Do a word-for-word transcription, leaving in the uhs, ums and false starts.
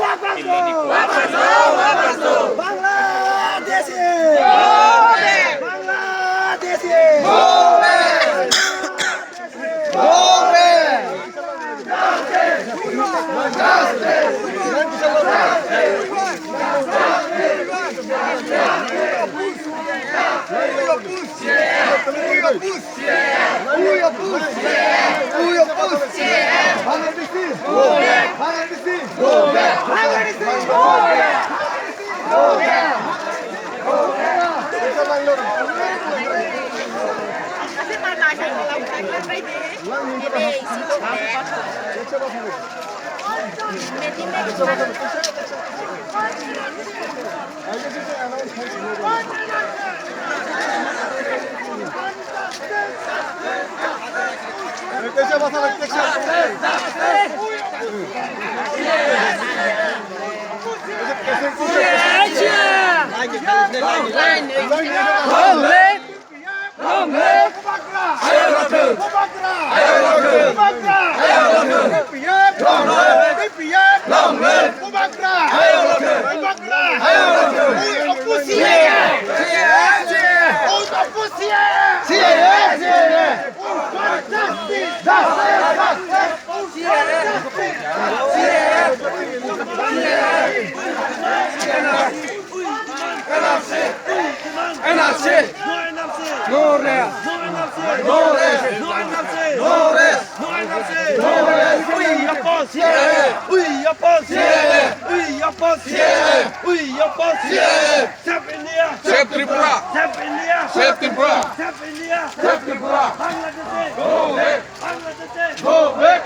Bangladeshi! Bangladeshi! Long live! Long live! Bubagra! Bubagra! Bubagra! B P F! Long live! B P F! Long live! Bubagra! Bubagra! We oppose C A A! We oppose C A A! C A A! We want justice! Justice! Justice! N R C! No N R C! No rest! No N R C! No rest! No N R C! No rest! No N R C! No rest! We oppose! C A A! We oppose! C A A! We oppose! C A A! We oppose! C A A! Save India! Save Tripura! Save India! Save Tripura! Save India! Save Tripura! Bangladeshi! Go back! Bangladeshi! Go back!